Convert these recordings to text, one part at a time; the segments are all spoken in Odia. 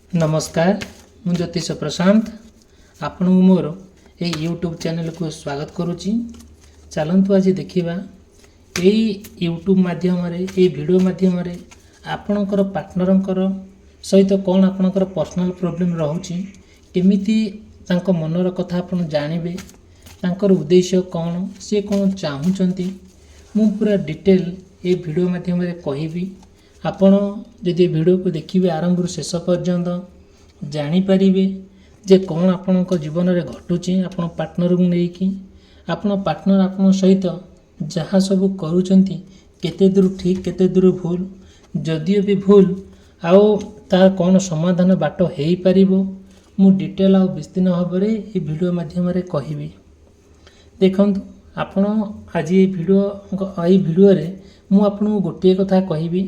ନମସ୍କାର, ମୁଁ ଜ୍ୟୋତିଷ ପ୍ରଶାନ୍ତ ଆପଣଙ୍କୁ ମୋର ଏଇ ୟୁଟ୍ୟୁବ୍ ଚ୍ୟାନେଲକୁ ସ୍ୱାଗତ କରୁଛି। ଚାଲନ୍ତୁ, ଆଜି ଦେଖିବା ଏଇ ୟୁଟ୍ୟୁବ୍ ମାଧ୍ୟମରେ, ଏଇ ଭିଡ଼ିଓ ମାଧ୍ୟମରେ ଆପଣଙ୍କର ପାର୍ଟନରଙ୍କର ସହିତ କ'ଣ ଆପଣଙ୍କର ପର୍ସନାଲ୍ ପ୍ରୋବ୍ଲେମ୍ ରହୁଛି, କେମିତି ତାଙ୍କ ମନର କଥା ଆପଣ ଜାଣିବେ, ତାଙ୍କର ଉଦ୍ଦେଶ୍ୟ କ'ଣ, ସିଏ କ'ଣ ଚାହୁଁଛନ୍ତି, ମୁଁ ପୁରା ଡିଟେଲ୍ ଏ ଭିଡ଼ିଓ ମାଧ୍ୟମରେ କହିବି। ଆପଣ ଯଦି ଏ ଭିଡ଼ିଓକୁ ଦେଖିବେ ଆରମ୍ଭରୁ ଶେଷ ପର୍ଯ୍ୟନ୍ତ, ଜାଣିପାରିବେ ଯେ କ'ଣ ଆପଣଙ୍କ ଜୀବନରେ ଘଟୁଛି ଆପଣ ପାର୍ଟନରକୁ ନେଇକି, ଆପଣ ପାର୍ଟନର ଆପଣଙ୍କ ସହିତ ଯାହା ସବୁ କରୁଛନ୍ତି କେତେ ଦୂର ଠିକ୍, କେତେ ଦୂର ଭୁଲ, ଯଦିଓ ବି ଭୁଲ, ଆଉ ତାର କ'ଣ ସମାଧାନ ବାଟ ହେଇପାରିବ, ମୁଁ ଡିଟେଲ୍ ଆଉ ବିସ୍ତୀର୍ଣ୍ଣ ଭାବରେ ଏ ଭିଡ଼ିଓ ମାଧ୍ୟମରେ କହିବି। ଦେଖନ୍ତୁ, ଆପଣ ଆଜି ଏଇ ଭିଡ଼ିଓରେ ମୁଁ ଆପଣଙ୍କୁ ଗୋଟିଏ କଥା କହିବି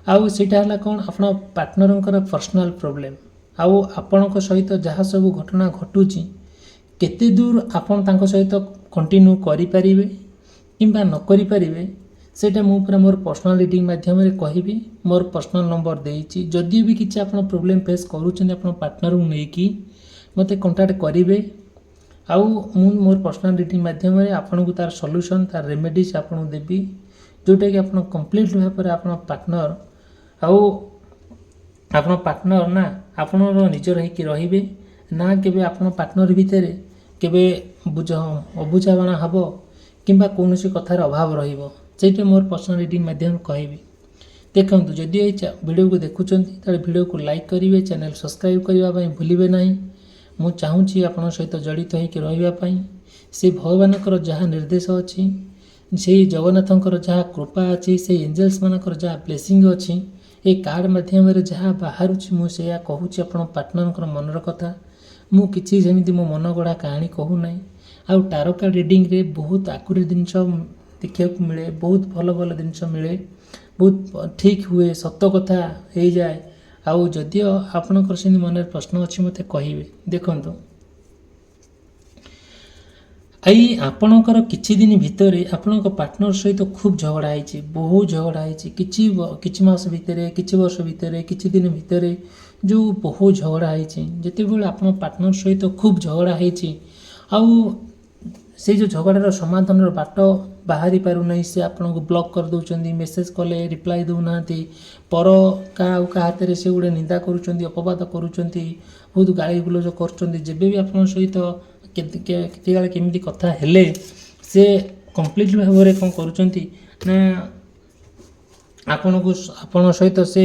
ଆଉ ସେଇଟା ହେଲା କ'ଣ, ଆପଣ ପାର୍ଟନରଙ୍କର ପର୍ସନାଲ୍ ପ୍ରୋବ୍ଲେମ୍ ଆଉ ଆପଣଙ୍କ ସହିତ ଯାହା ସବୁ ଘଟଣା ଘଟୁଛି, କେତେ ଦୂର ଆପଣ ତାଙ୍କ ସହିତ କଣ୍ଟିନ୍ୟୁ କରିପାରିବେ କିମ୍ବା ନ କରିପାରିବେ, ସେଇଟା ମୁଁ ପୁରା ମୋର ପର୍ସନାଲ୍ ରିଡ଼ିଂ ମାଧ୍ୟମରେ କହିବି। ମୋର ପର୍ସନାଲ୍ ନମ୍ବର ଦେଇଛି। ଯଦି ବି କିଛି ଆପଣ ପ୍ରୋବ୍ଲେମ୍ ଫେସ୍ କରୁଛନ୍ତି ଆପଣ ପାର୍ଟନରକୁ ନେଇକି, ମୋତେ କଣ୍ଟାକ୍ଟ କରିବେ ଆଉ ମୁଁ ମୋର ପର୍ସନାଲ୍ ରିଡ଼ିଂ ମାଧ୍ୟମରେ ଆପଣଙ୍କୁ ତାର ସଲ୍ୟୁସନ୍, ତାର ରେମେଡ଼ିଜ୍ ଆପଣଙ୍କୁ ଦେବି, ଯେଉଁଟାକି ଆପଣ କମ୍ପ୍ଲିଟ୍ ଭାବରେ ଆପଣ ପାର୍ଟନର ଆଉ ଆପଣ ପାର୍ଟନର ନା ଆପଣଙ୍କର ନିଜର ହେଇକି ରହିବେ, ନା କେବେ ଆପଣ ପାର୍ଟନର ଭିତରେ କେବେ ଅବୁଝାମଣା ହେବ କିମ୍ବା କୌଣସି କଥାର ଅଭାବ ରହିବ। ସେଇଟା ମୋର ପର୍ସନାଲ୍ ରିଡ଼ିଂ ମାଧ୍ୟମରେ କହିବି। ଦେଖନ୍ତୁ, ଯଦି ଏଇ ଭିଡ଼ିଓକୁ ଦେଖୁଛନ୍ତି, ତାହେଲେ ଭିଡ଼ିଓକୁ ଲାଇକ୍ କରିବେ, ଚ୍ୟାନେଲ୍ ସବସ୍କ୍ରାଇବ୍ କରିବା ପାଇଁ ଭୁଲିବେ ନାହିଁ। ମୁଁ ଚାହୁଁଛି ଆପଣଙ୍କ ସହିତ ଜଡ଼ିତ ହେଇକି ରହିବା ପାଇଁ। ସେ ଭଗବାନଙ୍କର ଯାହା ନିର୍ଦ୍ଦେଶ ଅଛି, ସେଇ ଜଗନ୍ନାଥଙ୍କର ଯାହା କୃପା ଅଛି, ସେଇ ଏଞ୍ଜେଲ୍ସ ମାନଙ୍କର ଯାହା ବ୍ଲେସିଂ ଅଛି, ଏ କାର୍ଡ଼ ମାଧ୍ୟମରେ ଯାହା ବାହାରୁଛି, ମୁଁ ସେଇଆ କହୁଛି। ଆପଣ ପାର୍ଟନରଙ୍କର ମନର କଥା, ମୁଁ କିଛି ସେମିତି ମୋ ମନ ଗଢ଼ା କାହାଣୀ କହୁନାହିଁ। ଆଉ ଟାରୋ କାର୍ଡ଼ ରିଡ଼ିଂରେ ବହୁତ ଆକୁରେଟ୍ ଜିନିଷ ଦେଖିବାକୁ ମିଳେ, ବହୁତ ଭଲ ଭଲ ଜିନିଷ ମିଳେ, ବହୁତ ଠିକ୍ ହୁଏ, ସତ କଥା ହେଇଯାଏ। ଆଉ ଯଦିଓ ଆପଣଙ୍କର ସେମିତି ମନରେ ପ୍ରଶ୍ନ ଅଛି, ମୋତେ କହିବେ। ଦେଖନ୍ତୁ, ଏଇ ଆପଣଙ୍କର କିଛି ଦିନ ଭିତରେ ଆପଣଙ୍କ ପାର୍ଟନର ସହିତ ଖୁବ୍ ଝଗଡ଼ା ହେଇଛି, ବହୁତ ଝଗଡ଼ା ହେଇଛି। କିଛି ମାସ ଭିତରେ, କିଛି ବର୍ଷ ଭିତରେ, କିଛି ଦିନ ଭିତରେ ଯେଉଁ ବହୁତ ଝଗଡ଼ା ହେଇଛି, ଯେତେବେଳେ ଆପଣଙ୍କ ପାର୍ଟନର ସହିତ ଖୁବ୍ ଝଗଡ଼ା ହେଇଛି ଆଉ ସେଇ ଯେଉଁ ଝଗଡ଼ାର ସମାଧାନର ବାଟ ବାହାରି ପାରୁନାହିଁ, ସେ ଆପଣଙ୍କୁ ବ୍ଲକ୍ କରିଦେଉଛନ୍ତି, ମେସେଜ୍ କଲେ ରିପ୍ଲାଏ ଦେଉନାହାନ୍ତି, ପର କାହା ଆଉ କାହା ହାତରେ ସେ ଗୋଟେ ନିନ୍ଦା କରୁଛନ୍ତି, ଅପବାଦ କରୁଛନ୍ତି, ବହୁତ ଗାଳି ଗୁଲଜ କରୁଛନ୍ତି। ଯେବେ ବି ଆପଣଙ୍କ ସହିତ କେତେବେଳେ କେମିତି କଥା ହେଲେ, ସେ କମ୍ପ୍ଲିଟଲି ଭାବରେ କ'ଣ କରୁଛନ୍ତି ନା ଆପଣଙ୍କ ସହିତ ସେ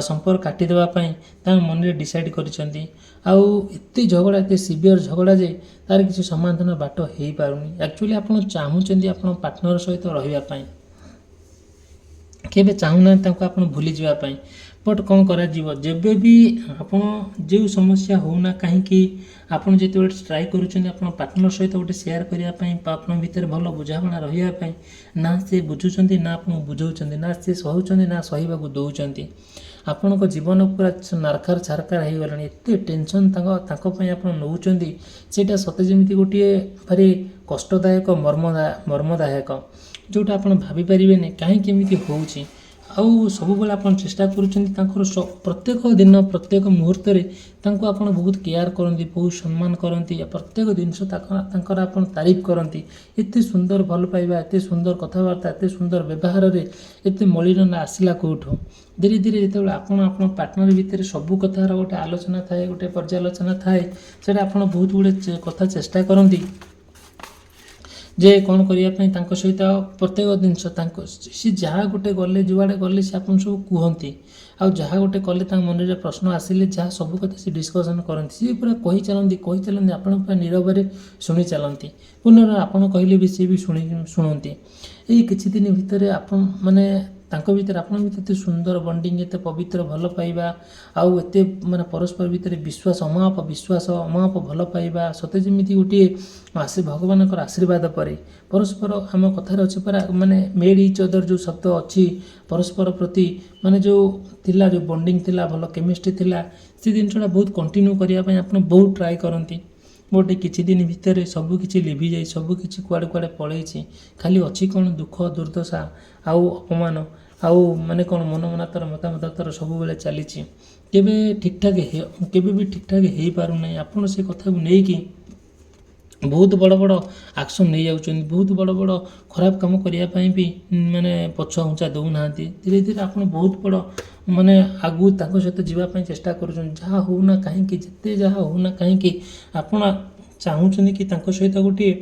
ସମ୍ପର୍କ କାଟିଦେବା ପାଇଁ ତାଙ୍କ ମନରେ ଡିସାଇଡ଼୍ କରିଛନ୍ତି। ଆଉ ଏତେ ଝଗଡ଼ା, ଏତେ ସିଭିୟର ଝଗଡ଼ା ଯେ ତାର କିଛି ସମାଧାନ ବାଟ ହେଇପାରୁନି। ଆକ୍ଚୁଆଲି ଆପଣ ଚାହୁଁଛନ୍ତି ଆପଣ ପାର୍ଟନର ସହିତ ରହିବା ପାଇଁ, କେବେ ଚାହୁଁନାହାନ୍ତି ତାଙ୍କୁ ଆପଣ ଭୁଲିଯିବା ପାଇଁ। ବଟ୍ କ'ଣ କରାଯିବ, ଯେବେ ବି ଆପଣ ଯେଉଁ ସମସ୍ୟା ହେଉନା କାହିଁକି, ଆପଣ ଯେତେବେଳେ ଟ୍ରାଏ କରୁଛନ୍ତି ଆପଣ ପାର୍ଟନର ସହିତ ଗୋଟେ ସେୟାର କରିବା ପାଇଁ ବା ଆପଣଙ୍କ ଭିତରେ ଭଲ ବୁଝାମଣା ରହିବା ପାଇଁ, ନା ସେ ବୁଝୁଛନ୍ତି, ନା ଆପଣଙ୍କୁ ବୁଝାଉଛନ୍ତି, ନା ସେ ସହୁଛନ୍ତି, ନା ସହିବାକୁ ଦେଉଛନ୍ତି। ଆପଣଙ୍କ ଜୀବନ ପୁରା ନାରଖାର ଛାରଖାର ହେଇଗଲାଣି। ଏତେ ଟେନସନ୍ ତାଙ୍କ ପାଇଁ ଆପଣ ନେଉଛନ୍ତି, ସେଇଟା ସତେ ଯେମିତି ଗୋଟିଏ ଭାରି କଷ୍ଟଦାୟକ, ମର୍ମଦାୟକ, ଯେଉଁଟା ଆପଣ ଭାବିପାରିବେନି କାହିଁକି ଏମିତି ହେଉଛି। ଆଉ ସବୁବେଳେ ଆପଣ ଚେଷ୍ଟା କରୁଛନ୍ତି ତାଙ୍କର ପ୍ରତ୍ୟେକ ଦିନ, ପ୍ରତ୍ୟେକ ମୁହୂର୍ତ୍ତରେ ତାଙ୍କୁ ଆପଣ ବହୁତ କେୟାର କରନ୍ତି, ବହୁତ ସମ୍ମାନ କରନ୍ତି, ପ୍ରତ୍ୟେକ ଜିନିଷ ତାଙ୍କର ଆପଣ ତାରିଫ କରନ୍ତି। ଏତେ ସୁନ୍ଦର ଭଲ ପାଇବା, ଏତେ ସୁନ୍ଦର କଥାବାର୍ତ୍ତା, ଏତେ ସୁନ୍ଦର ବ୍ୟବହାରରେ ଏତେ ମଳିନ ଆସିଲା କେଉଁଠୁ? ଧୀରେ ଧୀରେ ଯେତେବେଳେ ଆପଣ ଆପଣ ପାର୍ଟନର ଭିତରେ ସବୁ କଥାର ଗୋଟେ ଆଲୋଚନା ଥାଏ, ଗୋଟେ ପର୍ଯ୍ୟାଲୋଚନା ଥାଏ, ସେଇଟା ଆପଣ ବହୁତ ଗୁଡ଼ିଏ କଥା ଚେଷ୍ଟା କରନ୍ତି ଯେ କ'ଣ କରିବା ପାଇଁ ତାଙ୍କ ସହିତ। ପ୍ରତ୍ୟେକ ଜିନିଷ ତାଙ୍କ ସେ ଯାହା ଗୋଟେ ଗଲେ, ଯୁଆଡ଼େ ଗଲେ, ସେ ଆପଣ ସବୁ କୁହନ୍ତି। ଆଉ ଯାହା ଗୋଟେ କଲେ, ତାଙ୍କ ମନରେ ପ୍ରଶ୍ନ ଆସିଲେ, ଯାହା ସବୁ କଥା ସେ ଡିସ୍କସନ୍ କରନ୍ତି। ସିଏ ପୁରା କହି ଚାଲନ୍ତି, କହି ଚାଲନ୍ତି, ଆପଣ ପୁରା ନିରବରେ ଶୁଣି ଚାଲନ୍ତି। ପୁନର୍ବାର ଆପଣ କହିଲେ ବି ସିଏ ବି ଶୁଣନ୍ତି। ଏଇ କିଛି ଦିନ ଭିତରେ ଆପଣ ମାନେ ତାଙ୍କ ଭିତରେ, ଆପଣଙ୍କ ଭିତରେ ଏତେ ସୁନ୍ଦର ବଣ୍ଡିଙ୍ଗ, ଏତେ ପବିତ୍ର ଭଲ ପାଇବା ଆଉ ଏତେ ମାନେ ପରସ୍ପର ଭିତରେ ବିଶ୍ୱାସ, ଅମାପ ବିଶ୍ୱାସ, ଅମାପ ଭଲ ପାଇବା, ସତେ ଯେମିତି ଗୋଟିଏ ଭଗବାନଙ୍କର ଆଶୀର୍ବାଦ ପରେ ପରସ୍ପର। ଆମ କଥାରେ ଅଛି ପରା, ମାନେ ମେଡ୍ ଇଚ୍ ଅଦର ଯେଉଁ ଶବ୍ଦ ଅଛି, ପରସ୍ପର ପ୍ରତି ମାନେ ଯେଉଁ ଥିଲା, ଯେଉଁ ବଣ୍ଡିଙ୍ଗ ଥିଲା, ଭଲ କେମିଷ୍ଟ୍ରି ଥିଲା, ସେ ଜିନିଷଟା ବହୁତ କଣ୍ଟିନ୍ୟୁ କରିବା ପାଇଁ ଆପଣ ବହୁତ ଟ୍ରାଏ କରନ୍ତି। ଗୋଟେ କିଛି ଦିନ ଭିତରେ ସବୁ କିଛି ଲିଭିଯାଇ, ସବୁ କିଛି କୁଆଡ଼େ କୁଆଡ଼େ ପଳେଇଛି। ଖାଲି ଅଛି କ'ଣ? ଦୁଃଖ, ଦୁର୍ଦ୍ଦଶା ଆଉ ଅପମାନ। ଆଉ ମାନେ କ'ଣ ମନମନାନ୍ତର ମତାମତାନ୍ତର ସବୁବେଳେ ଚାଲିଛି। କେବେ ଠିକ୍ଠାକ୍, କେବେ ବି ଠିକ୍ଠାକ୍ ହେଇପାରୁନାହିଁ। ଆପଣ ସେ କଥାକୁ ନେଇକି ବହୁତ ବଡ଼ ବଡ଼ ଆକ୍ସନ୍ ନେଇଯାଉଛନ୍ତି, ବହୁତ ବଡ଼ ବଡ଼ ଖରାପ କାମ କରିବା ପାଇଁ ବି ମାନେ ପଛଘୁଞ୍ଚା ଦେଉନାହାନ୍ତି। ଧୀରେ ଧୀରେ ଆପଣ ବହୁତ ବଡ଼ ମାନେ ଆଗକୁ ତାଙ୍କ ସହିତ ଯିବା ପାଇଁ ଚେଷ୍ଟା କରୁଛନ୍ତି। ଯାହା ହେଉନା କାହିଁକି, ଯେତେ ଯାହା ହେଉନା କାହିଁକି, ଆପଣ ଚାହୁଁଛନ୍ତି କି ତାଙ୍କ ସହିତ ଗୋଟିଏ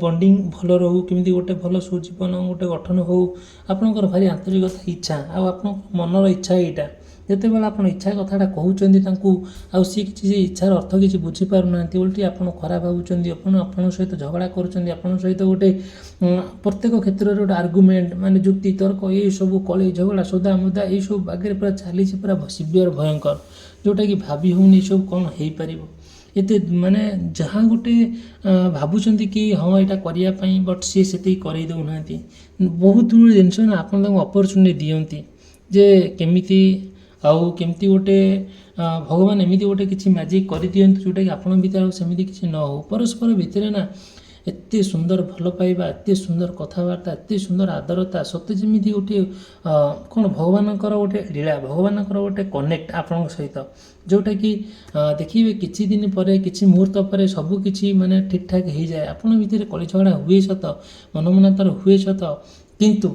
ବଣ୍ଡିଙ୍ଗ ଭଲ ରହୁ, କେମିତି ଗୋଟେ ଭଲ ସୁଜୀବନ ଗୋଟେ ଗଠନ ହେଉ। ଆପଣଙ୍କର ଭାରି ଆନ୍ତରିକତା ଇଚ୍ଛା ଆଉ ଆପଣଙ୍କ ମନର ଇଚ୍ଛା ଏଇଟା। ଯେତେବେଳେ ଆପଣ ଇଚ୍ଛା କଥାଟା କହୁଛନ୍ତି ତାଙ୍କୁ, ଆଉ ସିଏ କିଛି ସେ ଇଚ୍ଛାର ଅର୍ଥ କିଛି ବୁଝିପାରୁନାହାନ୍ତି, ଓଲଟି ଆପଣ ଖରାପ ଭାବୁଛନ୍ତି, ଆପଣ ଆପଣଙ୍କ ସହିତ ଝଗଡ଼ା କରୁଛନ୍ତି, ଆପଣଙ୍କ ସହିତ ଗୋଟେ ପ୍ରତ୍ୟେକ କ୍ଷେତ୍ରରେ ଗୋଟେ ଆର୍ଗୁମେଣ୍ଟ, ମାନେ ଯୁକ୍ତି ତର୍କ, ଏଇସବୁ କଳି ଝଗଡ଼ା ସୋଦା ମୁଦା ଏଇସବୁ ବାଗରେ ପୁରା ଚାଲିଛି, ପୁରା ସିଭିୟର, ଭୟଙ୍କର, ଯେଉଁଟାକି ଭାବି ହେଉନି ଏସବୁ କ'ଣ ହେଇପାରିବ। ଏତେ ମାନେ ଯାହା ଗୋଟେ ଭାବୁଛନ୍ତି କି ହଁ, ଏଇଟା କରିବା ପାଇଁ, ବଟ୍ ସିଏ ସେତିକି କରେଇ ଦେଉନାହାନ୍ତି। ବହୁତ ଗୁଡ଼ିଏ ଜିନିଷ ନା ଆପଣ ତାଙ୍କୁ ଅପରଚୁନିଟି ଦିଅନ୍ତି ଯେ କେମିତି ଆଉ କେମିତି ଗୋଟେ ଭଗବାନ ଏମିତି ଗୋଟେ କିଛି ମ୍ୟାଜିକ୍ କରିଦିଅନ୍ତୁ, ଯେଉଁଟାକି ଆପଣଙ୍କ ଭିତରେ ଆଉ ସେମିତି କିଛି ନ ହେଉ। ପରସ୍ପର ଭିତରେ ନା ଏତେ ସୁନ୍ଦର ଭଲ ପାଇବା, ଏତେ ସୁନ୍ଦର କଥାବାର୍ତ୍ତା, ଏତେ ସୁନ୍ଦର ଆଦରତା, ସତେ ଯେମିତି ଗୋଟିଏ କ'ଣ ଭଗବାନଙ୍କର ଗୋଟେ ଲୀଳା, ଭଗବାନଙ୍କର ଗୋଟେ କନେକ୍ଟ ଆପଣଙ୍କ ସହିତ, ଯେଉଁଟାକି ଦେଖିବେ କିଛି ଦିନ ପରେ, କିଛି ମୁହୂର୍ତ୍ତ ପରେ ସବୁ କିଛି ମାନେ ଠିକ୍ଠାକ୍ ହେଇଯାଏ। ଆପଣଙ୍କ ଭିତରେ କଳି ଝଗଡ଼ା ହୁଏ ସତ, ମନମନାନ୍ତର ହୁଏ ସତ, କିନ୍ତୁ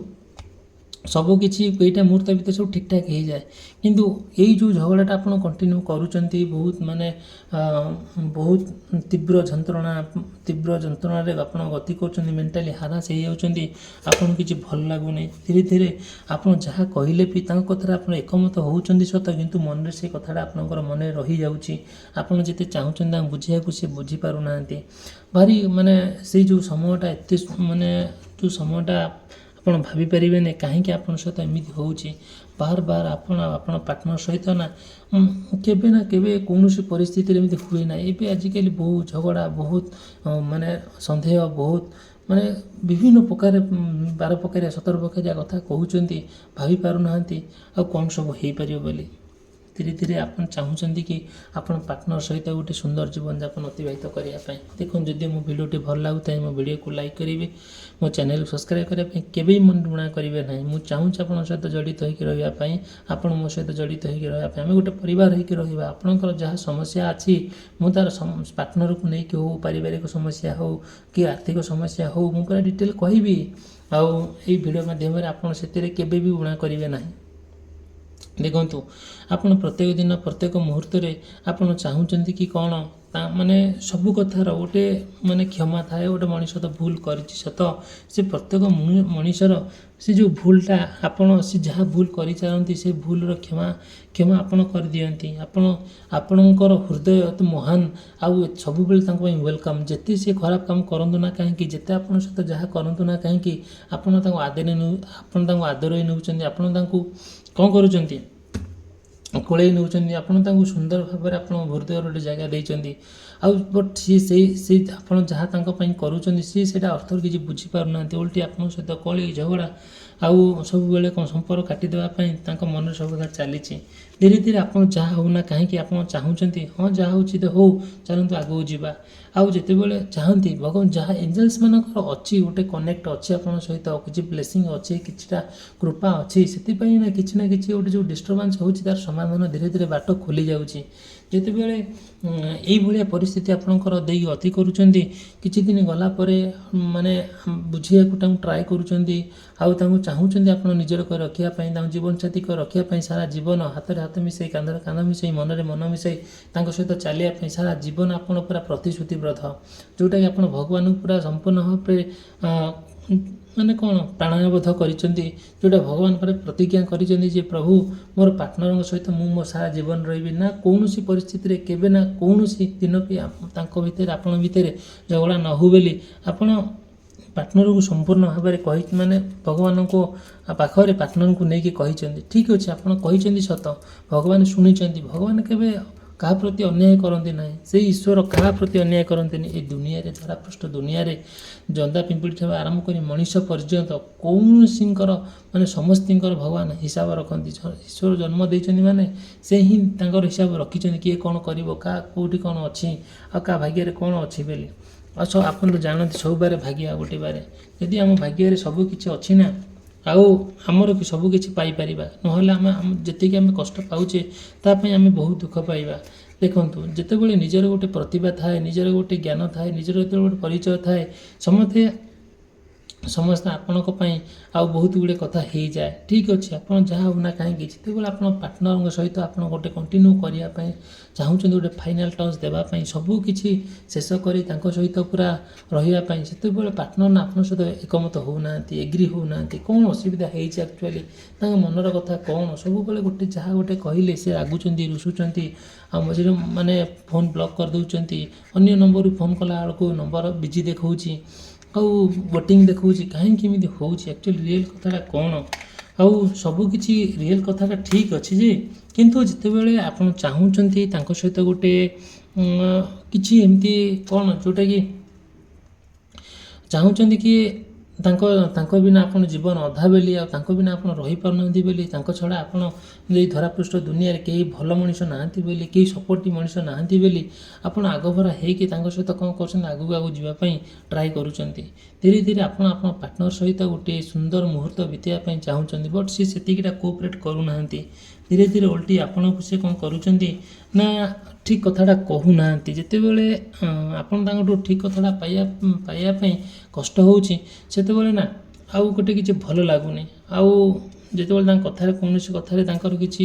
ସବୁକିଛି କେଇଟା ମୁହୂର୍ତ୍ତ ଭିତରେ ସବୁ ଠିକ୍ଠାକ୍ ହେଇଯାଏ। କିନ୍ତୁ ଏଇ ଯେଉଁ ଝଗଡ଼ାଟା ଆପଣ କଣ୍ଟିନ୍ୟୁ କରୁଛନ୍ତି, ବହୁତ ମାନେ ବହୁତ ତୀବ୍ର ଯନ୍ତ୍ରଣା, ତୀବ୍ର ଯନ୍ତ୍ରଣାରେ ଆପଣ ଗତି କରୁଛନ୍ତି, ମେଣ୍ଟାଲି ହାରାସ ହେଇଯାଉଛନ୍ତି, ଆପଣଙ୍କୁ କିଛି ଭଲ ଲାଗୁନି। ଧୀରେ ଧୀରେ ଆପଣ ଯାହା କହିଲେ ବି ତାଙ୍କ କଥାରେ ଆପଣ ଏକମତ ହେଉଛନ୍ତି ସତ, କିନ୍ତୁ ମନରେ ସେ କଥାଟା ଆପଣଙ୍କର ମନରେ ରହିଯାଉଛି। ଆପଣ ଯେତେ ଚାହୁଁଛନ୍ତି ତାଙ୍କୁ ବୁଝେଇବାକୁ, ସେ ବୁଝିପାରୁନାହାନ୍ତି। ଭାରି ମାନେ ସେଇ ଯେଉଁ ସମୟଟା ଏତେ ମାନେ ଯେଉଁ ସମୟଟା ଆପଣ ଭାବିପାରିବେନି କାହିଁକି ଆପଣଙ୍କ ସହିତ ଏମିତି ହେଉଛି। ବାର ବାର ଆପଣ ଆପଣ ପାର୍ଟନର ସହିତ ନା କେବେ ନା କେବେ କୌଣସି ପରିସ୍ଥିତିରେ ଏମିତି ହୁଏ ନାହିଁ। ଏବେ ଆଜିକାଲି ବହୁତ ଝଗଡ଼ା, ବହୁତ ମାନେ ସନ୍ଦେହ, ବହୁତ ମାନେ ବିଭିନ୍ନ ପ୍ରକାର, 12 ପ୍ରକାରିଆ 17 ପ୍ରକାରିଆ କଥା କହୁଛନ୍ତି। ଭାବି ପାରୁନାହାନ୍ତି ଆଉ କ'ଣ ସବୁ ହେଇପାରିବ ବୋଲି। ଧୀରେ ଧୀରେ ଆପଣ ଚାହୁଁଛନ୍ତି କି ଆପଣ ପାର୍ଟନର ସହିତ ଗୋଟେ ସୁନ୍ଦର ଜୀବନଯାପନ ଅତିବାହିତ କରିବା ପାଇଁ। ଦେଖନ୍ତୁ, ଯଦି ମୋ ଭିଡ଼ିଓଟି ଭଲ ଲାଗୁଥାଏ, ମୋ ଭିଡ଼ିଓକୁ ଲାଇକ୍ କରିବେ। ମୋ ଚ୍ୟାନେଲକୁ ସବସ୍କ୍ରାଇବ୍ କରିବା ପାଇଁ କେବେ ବି ମନ ଊଣା କରିବେ ନାହିଁ। ମୁଁ ଚାହୁଁଛି ଆପଣଙ୍କ ସହିତ ଜଡ଼ିତ ହୋଇକି ରହିବା ପାଇଁ, ଆପଣ ମୋ ସହିତ ଜଡ଼ିତ ହୋଇକି ରହିବା ପାଇଁ। ଆମେ ଗୋଟେ ପରିବାର ହୋଇକି ରହିବା। ଆପଣଙ୍କର ଯାହା ସମସ୍ୟା ଅଛି, ମୁଁ ତା'ର ପାର୍ଟନରକୁ ନେଇକି ହେଉ, ପାରିବାରିକ ସମସ୍ୟା ହେଉ କି ଆର୍ଥିକ ସମସ୍ୟା ହେଉ, ମୁଁ ପୁରା ଡିଟେଲ୍ କହିବି। ଆଉ ଏଇ ଭିଡ଼ିଓ ମାଧ୍ୟମରେ ଆପଣ ସେଥିରେ କେବେ ବି ଊଣା କରିବେ ନାହିଁ। ଦେଖନ୍ତୁ, ଆପଣ ପ୍ରତ୍ୟେକ ଦିନ ପ୍ରତ୍ୟେକ ମୁହୂର୍ତ୍ତରେ ଆପଣ ଚାହୁଁଛନ୍ତି କି କ'ଣ ତା ମାନେ ସବୁ କଥାର ଗୋଟେ ମାନେ କ୍ଷମା ଥାଏ। ଗୋଟେ ମଣିଷ ତ ଭୁଲ କରିଛି ସତ, ସେ ପ୍ରତ୍ୟେକ ମଣିଷର ସେ ଯେଉଁ ଭୁଲଟା ଆପଣ ସେ ଯାହା ଭୁଲ କରିଚାଲନ୍ତି, ସେ ଭୁଲର କ୍ଷମା ଆପଣ କରିଦିଅନ୍ତି। ଆପଣଙ୍କର ହୃଦୟ ଏତେ ମହାନ ଆଉ ସବୁବେଳେ ତାଙ୍କ ପାଇଁ welcome. ଯେତେ ସେ ଖରାପ କାମ କରନ୍ତୁ ନା କାହିଁକି, ଯେତେ ଆପଣଙ୍କ ସହିତ ଯାହା କରନ୍ତୁ ନା କାହିଁକି, ଆପଣ ତାଙ୍କୁ ଆଦରେଇ ନେଉଛନ୍ତି। ଆପଣ ତାଙ୍କୁ କ'ଣ କରୁଛନ୍ତି? କୋଳେଇ ନେଉଛନ୍ତି। ଆପଣ ତାଙ୍କୁ ସୁନ୍ଦର ଭାବରେ ଆପଣଙ୍କ ହୃଦୟର ଗୋଟେ ଜାଗା ଦେଇଛନ୍ତି। ଆଉ ବଟ୍ ସିଏ ସେଇ ଆପଣ ଯାହା ତାଙ୍କ ପାଇଁ କରୁଛନ୍ତି, ସିଏ ସେଇଟା ଅର୍ଥରୁ କିଛି ବୁଝିପାରୁନାହାନ୍ତି। ଓଲଟି ଆପଣଙ୍କ ସହିତ କଳି ଝଗଡ଼ା ଆଉ ସବୁବେଳେ କ'ଣ ସମ୍ପର୍କ କାଟିଦେବା ପାଇଁ ତାଙ୍କ ମନରେ ସବୁ କଥା ଚାଲିଛି। ଧୀରେ ଧୀରେ ଆପଣ ଯାହା ହେଉନା କାହିଁକି, ଆପଣ ଚାହୁଁଛନ୍ତି, ହଁ, ଯାହା ହେଉଛି ତ ହଉ, ଚାଲନ୍ତୁ ଆଗକୁ ଯିବା। ଆଉ ଯେତେବେଳେ ଚାହାନ୍ତି, ଭଗବାନ ଯାହା ଏଞ୍ଜେଲ୍ସ ମାନଙ୍କର ଅଛି, ଗୋଟେ କନେକ୍ଟ ଅଛି ଆପଣଙ୍କ ସହିତ, କିଛି ବ୍ଲେସିଂ ଅଛି, କିଛିଟା କୃପା ଅଛି, ସେଥିପାଇଁ ନା କିଛି ଗୋଟେ ଯେଉଁ ଡିଷ୍ଟର୍ବାନ୍ସ ହେଉଛି, ତାର ସମାଧାନ ଧୀରେ ଧୀରେ ବାଟ ଖୋଲି ଯାଉଛି। ଯେତେବେଳେ ଏଇଭଳିଆ ପରିସ୍ଥିତି ଆପଣଙ୍କର ଦେଇ ଗତି କରୁଛନ୍ତି, କିଛି ଦିନ ଗଲା ପରେ ମାନେ ବୁଝିବାକୁ ତାଙ୍କୁ ଟ୍ରାଏ କରୁଛନ୍ତି ଆଉ ତାଙ୍କୁ ଚାହୁଁଛନ୍ତି ଆପଣ ନିଜର କରି ରଖିବା ପାଇଁ, ତାଙ୍କୁ ଜୀବନସାଥୀ କରି ରଖିବା ପାଇଁ, ସାରା ଜୀବନ ହାତରେ ହାତ ମିଶାଇ, କାନ୍ଧରେ କାନ୍ଧ ମିଶାଇ, ମନରେ ମନ ମିଶାଇ ତାଙ୍କ ସହିତ ଚାଲିବା ପାଇଁ ସାରା ଜୀବନ ଆପଣ ପୁରା ପ୍ରତିଶ୍ରୁତିବଦ୍ଧ, ଯେଉଁଟାକି ଆପଣ ଭଗବାନଙ୍କୁ ପୁରା ସମ୍ପୂର୍ଣ୍ଣ ଭାବରେ ମାନେ କ'ଣ ପ୍ରାଣୟବଦ୍ଧ କରିଛନ୍ତି, ଯେଉଁଟା ଭଗବାନ ପରେ ପ୍ରତିଜ୍ଞା କରିଛନ୍ତି ଯେ ପ୍ରଭୁ, ମୋର ପାର୍ଟନରଙ୍କ ସହିତ ମୁଁ ମୋ ସାରା ଜୀବନ ରହିବି। ନା କୌଣସି ପରିସ୍ଥିତିରେ କେବେ ନା କୌଣସି ଦିନ ବି ତାଙ୍କ ଭିତରେ ଆପଣଙ୍କ ଭିତରେ ଝଗଡ଼ା ନ ହଉ ବୋଲି ଆପଣ ପାର୍ଟନରକୁ ସମ୍ପୂର୍ଣ୍ଣ ଭାବରେ କହି ମାନେ ଭଗବାନଙ୍କ ପାଖରେ ପାର୍ଟନରଙ୍କୁ ନେଇକି କହିଛନ୍ତି। ଠିକ୍ ଅଛି, ଆପଣ କହିଛନ୍ତି ସତ, ଭଗବାନ ଶୁଣିଛନ୍ତି। ଭଗବାନ କେବେ କାହା ପ୍ରତି ଅନ୍ୟାୟ କରନ୍ତି ନାହିଁ। ସେଇ ଈଶ୍ୱର କାହା ପ୍ରତି ଅନ୍ୟାୟ କରନ୍ତିନି। ଏ ଦୁନିଆରେ, ଧରାପୃଷ୍ଠ ଦୁନିଆରେ ଜନ୍ଦା ପିମ୍ପୁଡ଼ି ଠାରୁ ଆରମ୍ଭ କରି ମଣିଷ ପର୍ଯ୍ୟନ୍ତ କୌଣସିଙ୍କର ମାନେ ସମସ୍ତଙ୍କର ଭଗବାନ ହିସାବ ରଖନ୍ତି। ଈଶ୍ୱର ଜନ୍ମ ଦେଇଛନ୍ତି ମାନେ ସେ ହିଁ ତାଙ୍କର ହିସାବ ରଖିଛନ୍ତି, କିଏ କ'ଣ କରିବ, କାହା କେଉଁଠି କ'ଣ ଅଛି ଆଉ କାହା ଭାଗ୍ୟରେ କ'ଣ ଅଛି ବୋଲି। ଆଉ ସବୁ ଆପଣ ତ ଜାଣନ୍ତି, ସବୁ ବାରେ ଭାଗ୍ୟ ଆଉ ଗୋଟେ ବାରେ। ଯଦି ଆମ ଭାଗ୍ୟରେ ସବୁ କିଛି ଅଛି ନା ଆଉ ଆମର ସବୁ କିଛି ପାଇପାରିବା। ନହେଲେ ଆମେ ଯେତିକି ଆମେ କଷ୍ଟ ପାଉଛେ, ତା ପାଇଁ ଆମେ ବହୁତ ଦୁଃଖ ପାଇବା। ଦେଖନ୍ତୁ, ଯେତେବେଳେ ନିଜର ଗୋଟେ ପ୍ରତିଭା ଥାଏ, ନିଜର ଗୋଟେ ଜ୍ଞାନ ଥାଏ, ନିଜର ଯେତେବେଳେ ଗୋଟେ ପରିଚୟ ଥାଏ, ସମସ୍ତେ ସମସ୍ତେ ଆପଣଙ୍କ ପାଇଁ ଆଉ ବହୁତ ଗୁଡ଼ିଏ କଥା ହେଇଯାଏ। ଠିକ୍ ଅଛି, ଆପଣ ଯାହା ହେଉ ନା କାହିଁକି, ଯେତେବେଳେ ଆପଣ ପାର୍ଟନରଙ୍କ ସହିତ ଆପଣ ଗୋଟେ କଣ୍ଟିନ୍ୟୁ କରିବା ପାଇଁ ଚାହୁଁଛନ୍ତି, ଗୋଟେ ଫାଇନାଲ୍ ଟଚ୍ ଦେବା ପାଇଁ, ସବୁ କିଛି ଶେଷ କରି ତାଙ୍କ ସହିତ ପୁରା ରହିବା ପାଇଁ, ସେତେବେଳେ ପାର୍ଟନର ନା ଆପଣଙ୍କ ସହିତ ଏକମତ ହେଉନାହାନ୍ତି, ଏଗ୍ରି ହେଉନାହାନ୍ତି। କ'ଣ ଅସୁବିଧା ହେଇଛି ଆକ୍ଚୁଆଲି? ତାଙ୍କ ମନର କଥା କ'ଣ? ସବୁବେଳେ ଗୋଟେ ଯାହା ଗୋଟେ କହିଲେ ସେ ରାଗୁଛନ୍ତି, ରୁଷୁଛନ୍ତି ଆଉ ମଝିରେ ମାନେ ଫୋନ୍ ବ୍ଲକ୍ କରିଦେଉଛନ୍ତି। ଅନ୍ୟ ନମ୍ବରରୁ ଫୋନ୍ କଲା ବେଳକୁ ନମ୍ବର ବିଜି ଦେଖାଉଛି ଆଉ ୱେଟିଂ ଦେଖାଉଛି। କାହିଁକି ଏମିତି ହେଉଛି? ଆକ୍ଚୁଆଲି ରିଏଲ୍ କଥାଟା କ'ଣ? ଆଉ ସବୁକିଛି ରିଏଲ୍ କଥାଟା ଠିକ୍ ଅଛି ଯେ, କିନ୍ତୁ ଯେତେବେଳେ ଆପଣ ଚାହୁଁଛନ୍ତି ତାଙ୍କ ସହିତ ଗୋଟେ କିଛି ଏମିତି କ'ଣ ଯେଉଁଟାକି ଚାହୁଁଛନ୍ତି କି ତାଙ୍କ ବିନା ଆପଣ ଜୀବନ ଅଧା ବୋଲି, ଆଉ ତାଙ୍କ ବିନା ଆପଣ ରହିପାରୁନାହାନ୍ତି ବୋଲି, ତାଙ୍କ ଛଡ଼ା ଆପଣ ଏଇ ଧରାପୃଷ୍ଠ ଦୁନିଆରେ କେହି ଭଲ ମଣିଷ ନାହାନ୍ତି ବୋଲି, କେହି ସପୋର୍ଟିଭ୍ ମଣିଷ ନାହାନ୍ତି ବୋଲି, ଆପଣ ଆଗଭର ହେଇକି ତାଙ୍କ ସହିତ କ'ଣ କରୁଛନ୍ତି? ଆଗକୁ ଆଗକୁ ଯିବା ପାଇଁ ଟ୍ରାଏ କରୁଛନ୍ତି। ଧୀରେ ଧୀରେ ଆପଣ ଆପଣ ପାର୍ଟନର ସହିତ ଗୋଟିଏ ସୁନ୍ଦର ମୁହୂର୍ତ୍ତ ବିତେଇବା ପାଇଁ ଚାହୁଁଛନ୍ତି, ବଟ୍ ସିଏ ସେତିକିଟା କୋଅପରେଟ୍ କରୁନାହାନ୍ତି। ଧୀରେ ଧୀରେ ଓଲଟି ଆପଣଙ୍କୁ ସେ କ'ଣ କରୁଛନ୍ତି ନା ଠିକ୍ କଥାଟା କହୁନାହାନ୍ତି। ଯେତେବେଳେ ଆପଣ ତାଙ୍କଠୁ ଠିକ୍ କଥାଟା ପାଇବା ପାଇଁ କଷ୍ଟ ହେଉଛି, ସେତେବେଳେ ନା ଆଉ ଗୋଟେ କିଛି ଭଲ ଲାଗୁନି। ଆଉ ଯେତେବେଳେ ତାଙ୍କ କଥାରେ, କୌଣସି କଥାରେ ତାଙ୍କର କିଛି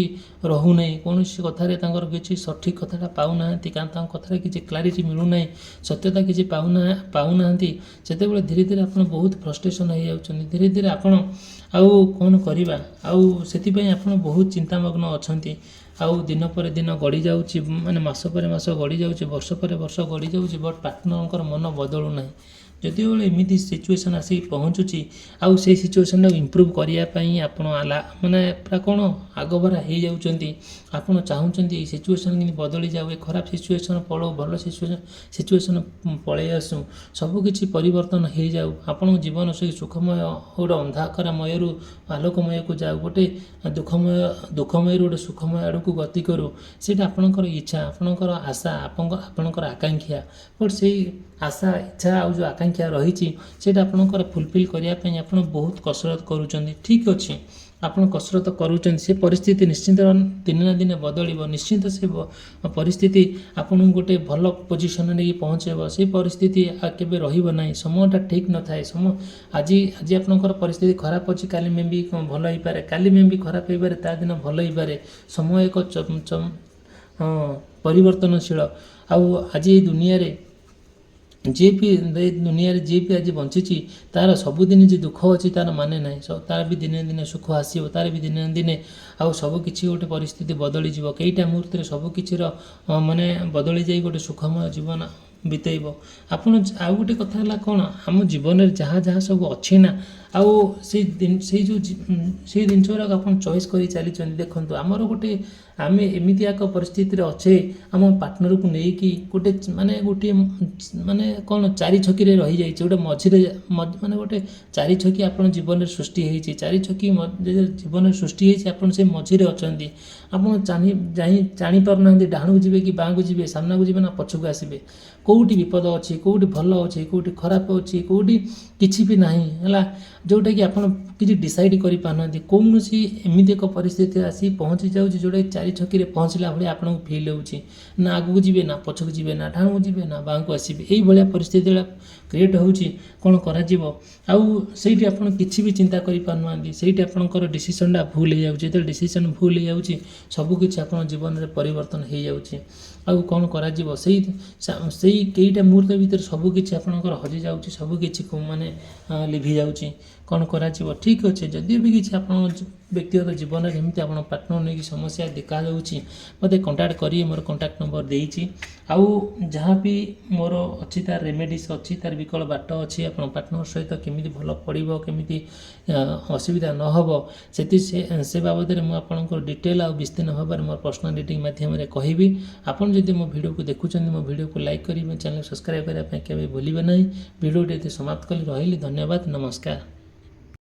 ରହୁନାହିଁ, କୌଣସି କଥାରେ ତାଙ୍କର କିଛି ସଠିକ୍ କଥାଟା ପାଉନାହାନ୍ତି, କାରଣ ତାଙ୍କ କଥାରେ କିଛି କ୍ଲାରିଟି ମିଳୁନାହିଁ, ସତ୍ୟତା କିଛି ପାଉନାହାନ୍ତି, ସେତେବେଳେ ଧୀରେ ଧୀରେ ଆପଣ ବହୁତ ଫ୍ରଷ୍ଟ୍ରେସନ୍ ହେଇଯାଉଛନ୍ତି। ଧୀରେ ଧୀରେ ଆପଣ ଆଉ କ'ଣ କରିବା, ଆଉ ସେଥିପାଇଁ ଆପଣ ବହୁତ ଚିନ୍ତାମଗ୍ନ ଅଛନ୍ତି। ଆଉ ଦିନ ପରେ ଦିନ ଗଡ଼ି ଯାଉଛି, ମାନେ ମାସ ପରେ ମାସ ଗଡ଼ି ଯାଉଛି, ବର୍ଷ ପରେ ବର୍ଷ ଗଡ଼ି ଯାଉଛି, ବଟ୍ ପାର୍ଟନରଙ୍କର ମନ ବଦଳୁ ନାହିଁ। ଯେତେବେଳେ ଏମିତି ସିଚୁଏସନ୍ ଆସିକି ପହଞ୍ଚୁଛି, ଆଉ ସେଇ ସିଚୁଏସନ୍ଟାକୁ ଇମ୍ପ୍ରୁଭ୍ କରିବା ପାଇଁ ଆପଣ ଆଲା ମାନେ ପୁରା କ'ଣ ଆଗଭରା ହେଇଯାଉଛନ୍ତି। ଆପଣ ଚାହୁଁଛନ୍ତି ଏଇ ସିଚୁଏସନ୍ କେମିତି ବଦଳି ଯାଉ, ଏ ଖରାପ ସିଚୁଏସନ୍ ପଳଉ, ଭଲ ସିଚୁଏସନ୍ ପଳେଇ ଆସୁ, ସବୁକିଛି ପରିବର୍ତ୍ତନ ହେଇଯାଉ, ଆପଣଙ୍କ ଜୀବନ ସେଇ ସୁଖମୟ ଗୋଟେ ଅନ୍ଧକାରମୟରୁ ଆଲୋକମୟକୁ ଯାଉ, ଗୋଟେ ଦୁଃଖମୟରୁ ଗୋଟେ ସୁଖମୟ ଆଡ଼କୁ ଗତି କରୁ। ସେଇଟା ଆପଣଙ୍କର ଇଚ୍ଛା, ଆପଣଙ୍କର ଆଶା, ଆପଣଙ୍କର ଆକାଂକ୍ଷା। ବଟ୍ ସେଇ ଆଶା, ଇଚ୍ଛା ଆଉ ଯେଉଁ ଆକାଂକ୍ଷା ରହିଛି, ସେଇଟା ଆପଣଙ୍କର ଫୁଲଫିଲ୍ କରିବା ପାଇଁ ଆପଣ ବହୁତ କସରତ କରୁଛନ୍ତି। ଠିକ୍ ଅଛି, ଆପଣ କସରତ କରୁଛନ୍ତି। ସେ ପରିସ୍ଥିତି ନିଶ୍ଚିନ୍ତ ଦିନେ ନା ଦିନେ ବଦଳିବ। ନିଶ୍ଚିନ୍ତ ସେ ପରିସ୍ଥିତି ଆପଣଙ୍କୁ ଗୋଟେ ଭଲ ପୋଜିସନରେ ନେଇକି ପହଞ୍ଚେଇବ। ସେଇ ପରିସ୍ଥିତି ଆଉ କେବେ ରହିବ ନାହିଁ। ସମୟଟା ଠିକ୍ ନଥାଏ। ଆଜି ଆପଣଙ୍କର ପରିସ୍ଥିତି ଖରାପ ଅଛି, କାଲି ମେ ବି ଭଲ ହେଇପାରେ। କାଲି ମେ ବି ଖରାପ ହେଇପାରେ, ତା ଦିନ ଭଲ ହେଇପାରେ। ସମୟ ଏକ ହଁ, ପରିବର୍ତ୍ତନଶୀଳ। ଆଉ ଆଜି ଏଇ ଦୁନିଆରେ ଯିଏ ବି, ଏ ଦୁନିଆରେ ଯିଏ ବି ଆଜି ବଞ୍ଚିଛି, ତାର ସବୁଦିନ ଯେ ଦୁଃଖ ଅଛି ତାର ମାନେ ନାହିଁ। ତାର ବି ଦିନେ ଦିନେ ସୁଖ ଆସିବ, ତାର ବି ଦିନେ ନା ଦିନେ ଆଉ ସବୁ କିଛି ଗୋଟେ ପରିସ୍ଥିତି ବଦଳିଯିବ। କେଇଟା ମୁହୂର୍ତ୍ତରେ ସବୁ କିଛିର ମାନେ ବଦଳି ଯାଇ ଗୋଟେ ସୁଖମୟ ଜୀବନ ବିତେଇବ ଆପଣ। ଆଉ ଗୋଟେ କଥା ହେଲା କ'ଣ, ଆମ ଜୀବନରେ ଯାହା ଯାହା ସବୁ ଅଛି ନା, ଆଉ ସେଇ ଜିନିଷ ଗୁଡ଼ାକ ଆପଣ ଚଏସ୍ କରି ଚାଲିଛନ୍ତି। ଦେଖନ୍ତୁ, ଆମର ଗୋଟେ ଆମେ ଏମିତି ଏକ ପରିସ୍ଥିତିରେ ଅଛେ, ଆମ ପାର୍ଟନରକୁ ନେଇକି ଗୋଟେ ମାନେ ଗୋଟିଏ ମାନେ କ'ଣ ଚାରି ଛକିରେ ରହିଯାଇଛି। ଗୋଟେ ମଝିରେ ମାନେ ଗୋଟେ ଚାରି ଛକି ଆପଣ ଜୀବନରେ ସୃଷ୍ଟି ହେଇଛି। ଚାରି ଛକି ଜୀବନରେ ସୃଷ୍ଟି ହେଇଛି, ଆପଣ ସେ ମଝିରେ ଅଛନ୍ତି। ଆପଣ ଜାଣିପାରୁନାହାନ୍ତି ଡାହାଣକୁ ଯିବେ କି ବାଁକୁ ଯିବେ, ସାମ୍ନାକୁ ଯିବେ ନା ପଛକୁ ଆସିବେ, କେଉଁଠି ବିପଦ ଅଛି, କେଉଁଠି ଭଲ ଅଛି, କେଉଁଠି ଖରାପ ଅଛି, କେଉଁଠି କିଛି ବି ନାହିଁ ହେଲା, ଯେଉଁଟାକି ଆପଣ କିଛି ଡିସାଇଡ଼୍ କରିପାରୁନାହାନ୍ତି। କୌଣସି ଏମିତି ଏକ ପରିସ୍ଥିତି ଆସି ପହଞ୍ଚି ଯାଉଛି, ଯେଉଁଟାକି ଚାରି ଛକିରେ ପହଞ୍ଚିଲା ଭଳିଆ ଆପଣଙ୍କୁ ଫିଲ୍ ହେଉଛି। ନା ଆଗକୁ ଯିବେ, ନା ପଛକୁ ଯିବେ, ନା ଡାହାଣକୁ ଯିବେ, ନା ବାଁକୁ ଆସିବେ। ଏଇଭଳିଆ ପରିସ୍ଥିତି କ୍ରିଏଟ୍ ହେଉଛି। କ'ଣ କରାଯିବ? ଆଉ ସେଇଠି ଆପଣ କିଛି ବି ଚିନ୍ତା କରିପାରୁନାହାନ୍ତି। ସେଇଠି ଆପଣଙ୍କର ଡିସିସନ୍ଟା ଭୁଲ ହେଇଯାଉଛି। ଯେତେବେଳେ ଡିସିସନ୍ ଭୁଲ ହେଇଯାଉଛି, ସବୁକିଛି ଆପଣଙ୍କ ଜୀବନରେ ପରିବର୍ତ୍ତନ ହେଇଯାଉଛି। ଆଉ କ'ଣ କରାଯିବ? ସେଇ କେଇଟା ମୁହୂର୍ତ୍ତ ଭିତରେ ସବୁକିଛି ଆପଣଙ୍କର ହଜିଯାଉଛି, ସବୁକିଛି ମାନେ ଲିଭି ଯାଉଛି। କ'ଣ କରାଯିବ? ଠିକ୍ ଅଛି, ଯଦି ବି କିଛି ଆପଣଙ୍କ ବ୍ୟକ୍ତିଗତ ଜୀବନରେ ଏମିତି ଆପଣ ପାର୍ଟନର ନେଇକି ସମସ୍ୟା ଦେଖାଯାଉଛି, ମୋତେ କଣ୍ଟାକ୍ଟ କରିବେ। ମୋର କଣ୍ଟାକ୍ଟ ନମ୍ବର ଦେଇଛି। ଆଉ ଯାହା ବି ମୋର ଅଛି, ତାର ରେମେଡ଼ିସ୍ ଅଛି, ତାର ବିକଳ୍ପ ବାଟ ଅଛି। ଆପଣ ପାର୍ଟନର ସହିତ କେମିତି ଭଲ ପଡ଼ିବ, କେମିତି ଅସୁବିଧା ନ ହେବ, ସେ ବାବଦରେ ମୁଁ ଆପଣଙ୍କର ଡିଟେଲ୍ ଆଉ ବିସ୍ତୀର୍ଣ୍ଣ ଭାବରେ ମୋର ପର୍ସନାଲ୍ ରିଡ଼ିଂ ମାଧ୍ୟମରେ କହିବି। ଆପଣ ଯଦି ମୋ ଭିଡ଼ିଓକୁ ଦେଖୁଛନ୍ତି, ମୋ ଭିଡ଼ିଓକୁ ଲାଇକ୍ କରିବେ, ଚ୍ୟାନେଲ୍ ସବସ୍କ୍ରାଇବ୍ କରିବା ପାଇଁ କେବେ ଭୁଲିବେ ନାହିଁ। ଭିଡ଼ିଓଟି ଏତେ ସମାପ୍ତ କଲି, ରହିଲି। ଧନ୍ୟବାଦ, ନମସ୍କାର।